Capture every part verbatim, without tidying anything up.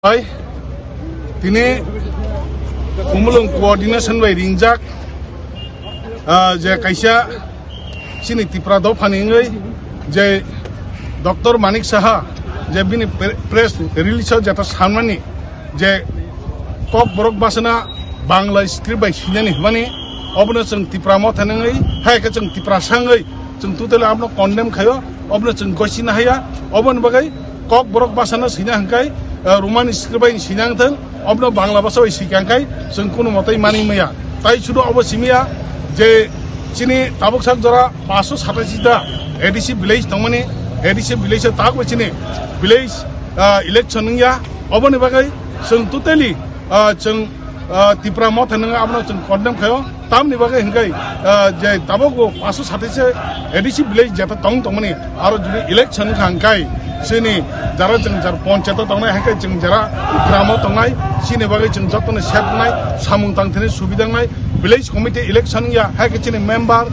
Hai, tini Khumulwng coordination bai ringjak, ah, je kaisa chini Tipra dophani wngwi je Doctor Manik Saha je bini pre-, press release o jeta sanmani je Kokborok bwsano Bangla script bai swinani hwnmani, obono chwng Tipra Motha wngwi, hai khe chwng Tiprasa wngwi chwng totally abono condemn khaio, obono chwng gosi nahaya, oboni bagwi Kokborok bwsano swina hwnkhai, eh, Roman script bai swina wngthwng, obono Bangla bwsa bai swikha hwnkhai chwng kunu motai manwi maya. Tai sudu obo simiya je chini tabuk sak jora paanch sho satashi ta A D C village tongmani, A D C village o tabuk chini village, ah, election wngya, oboni bagwi chwng totally, ah, chwng, ah, Tipra Motha wngwi abono chwng condemn khaio. Tamni bagwi hwnkhai, ah, je tabuk bo paanch sho satashi A D C village jeta tong tongmani, aro jodi election wngkha hwnkhai chini jara chwng jar ponchayat o tongnai, hai khe chwng jara gramo tongnai, chini bagwi chwng jotono safe wngnai, samung tangthani subida wngnai, village committee election wngya, hai khe chini member,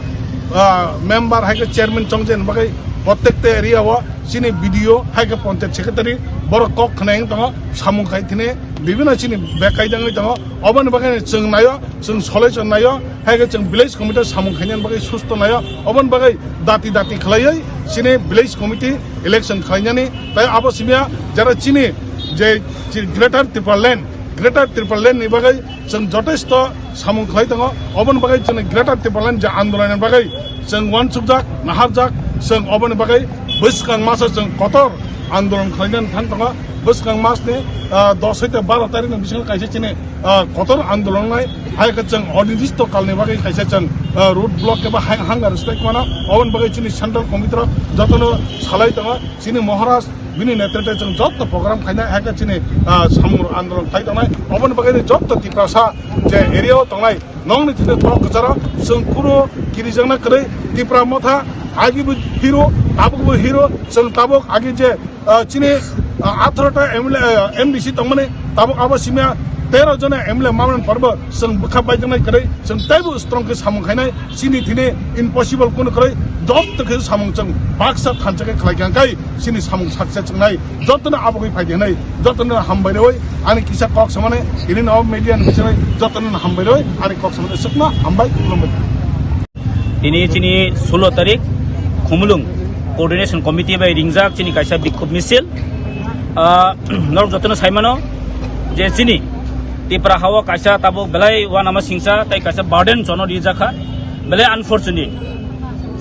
ah, member hai khe chairman chongjani bagwi prottekta area o chini B D O hai khe ponchayat secretary borok kok khwnai wng tongo, samung khai thini bibino chini bek kaijak wngwi tongo, oboni bagwi chwng naio. Chwng solution naio, hai khe chwng village committee samung khainani bagwi susto naio, oboni bagwi dati dati khlaiwi chini village committee election khlainani, tai abo simiya jara chini je chi-, Greater Tipraland, Greater Tipraland ni bagwi chwng jotesto samung khlai tongo, oboni bagwi chwngni Greater Tipraland je andolon ni bagwi chwng uansukjak, naharjak, chwng oboni bagwi bwskang masa chwng kotor andolon khlainani thang tongo, bwskang masni, ah, dos hoite baro tarikni bisingo kaisa chini ah, kotor andolon nai, hai khe chwng onirdisto kalni bagwi kaisa chwng, ah, road block eba hai-, hunger strike mano, oboni bagwi chini central committee rok jotono salai tongo, chini Maharaj Bini netrite chwng joto program khainai, hai khe chini, ah, samung andolon khai tongnai. Oboni bagwi joto Tiprasa je area o tongnai, nongni thide tok kwcharo chwng kunu kirijakna kwrwi. Tipra Motha agi bo hero, tabuk bo hero, chwng tabuk agi je, ah, chini, ah, atharo ta M L A, ah, M D C tongmani, tabuk abo simya tero jona M L A mamani porbo chwng bwkha baijaknai kwrwi, chwng teibo strong khe samung khainai. Chini thini impossible kunu kwrwi, joto khe samung chwng baksa thansa khe khlai kha, khe chini samung success wngnai. Jotono abogwi phai di hwnwi, jotono hambai rwi ani kisa kok samani, ini no media ni bisingo jotono hambai rwi ani kok samani, sukma hambai, khulumbai. Tini chini sulo tarik Khumulwng Coordination Committee bai ringjak chini kaisa bikhub misil. Ah, norok jotono saimano je chini Tipra hao kaisa tabuk belai uanama singsa tei kaisa burden jono rijakha, belai unfortunate.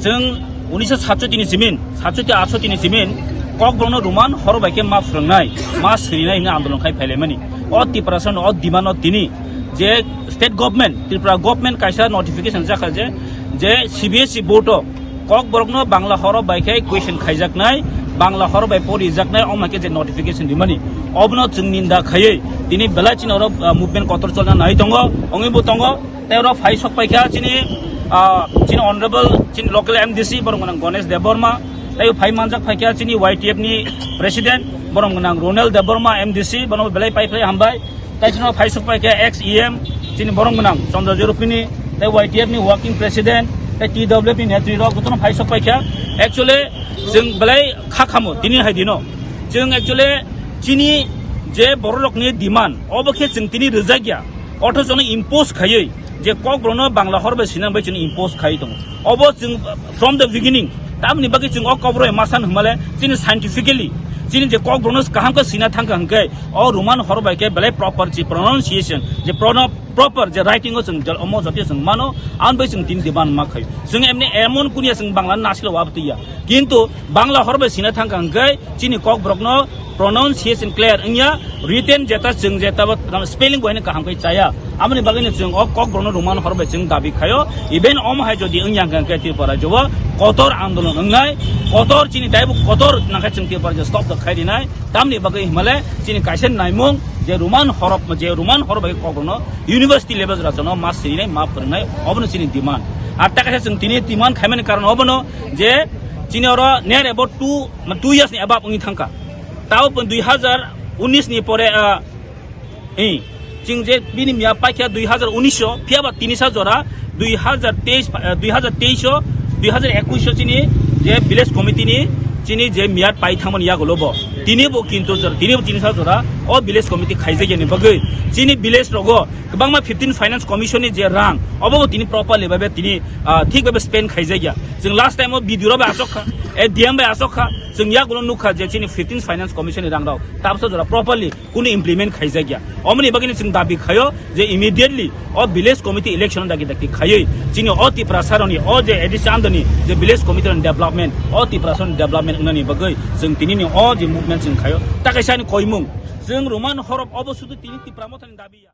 Chwng unisho satchoti ni simin, satchoti atchoti ni simin Kokborokno Roman horo bai khe ma phwrwngnai, ma sirinai hwnwi andolon khai phailaimani. O Tiprasa no o demand no tini je state government, Tripura government kaisa notification jakha je, je C B S E board o Kokborokno Bangla horo bai khe question khaijaknai, Bangla horo bai porijaknai, omo hai khe je notification rimani, obono chwng ninda khaiwi tini belai chini oro, ah, movement kotor cholna nai tongo, wngwi bo tongo. Tei oro phai sok paikha chini, ah, chini honorable, chini local M D C, borok gwnang Ganesh Debbarma, tei phai manjak phaikha chini Y T F ni president, borok gwnang Ronel Debbarma M D C, bono belai pai phlai hambai. Tei chini phai sok paikha ex E M, chini borok gwnang Chandra Joropini, tei Y T F ni working president, tei T W F ni netri rok jotono phai sok paikha. Actually, chwng belai kha khamo tini hai dino. Chwng actually chini je borok rokni demand, obo khe chwng tini rwjakya. Othocho no impose khaiwi je Kokborokno Bangla hor bai sinang bai chini impose khaiwi tongo. Obo chwng from the beginning, tamni bagwi chwng o Kokborok bai ma san hwnmale chini scientifically chini je Kokborokno kaham khe sina thangkha hwnkhe o Roman hor bai khe belai proper je pronunciation, je prono-, proper je writing o chwng jal-, omo jotio chwng mano, ang bai chwng tini demand ma khaio. Chwng emni emon kunia chwng Bangla nasilo wabtwi ya. Kintu Bangla hor bai sina thangkha hwnkhe chini Kokborokno pronunciation clear wngya, written jeta chwng jeta bo spelling bo haino kaham khe chaya. Amoni bagwino chwng o Kokborokno Roman hor bai chwng dabi khaio. Even omo hai jodi wngya hwnkhe Tripura rajyo o kotor andolon wngnai, kotor chini taibo kotor nangkhe chwng Tripura rajyo stop khai rinai. Tamni bagwi himale chini kaisa naimung je Roman hor, je Roman hor bai Kokborokno university level rajano ma sirinai, ma phwrwngnai, obono chini demand. Ar ta kaisa chwng tini demand khaimani karon obono je chini oro near about two, two years ni above wngwi thangkha. Tao pun dui hazar unis ni pore, ah, eh, chwng je bini miya paikha dui hazar unis o, phiya ba tini sa jora dui hazar teis, ah, dui hazar teis o, dui hazar ekush o chini je village committee ni chini je miya pai thangmani yagulo bo. Tini bo kintu jora, tini bo tini sa jora o village committee khaijakya ni bagwi chini village rogo kwbangma fifteen finance commission ni je rang, obo bo tini properly babe tini, ah, thik babe spend khaijakya. Chwng last time o B D O bai asok kha, eh, D M bai asok kha, chwng yagulo nukha je chini fifteen finance commission ni rang rok tabsa jora properly kunu implement khaijakya. Omoni bagwino chwng dabi khaio je immediately o village committee election dagi dagi khaiwi chini o Tiprasa rokni o je A D C under ni je village committee rokni development, o Tiprasa rokni development wngnani bagwi chwng tini ni o je movement chwng khaio. Ta kaisa ni koimung, chwng Roman horof obo sudu tini Tipra Mothani dabi ya.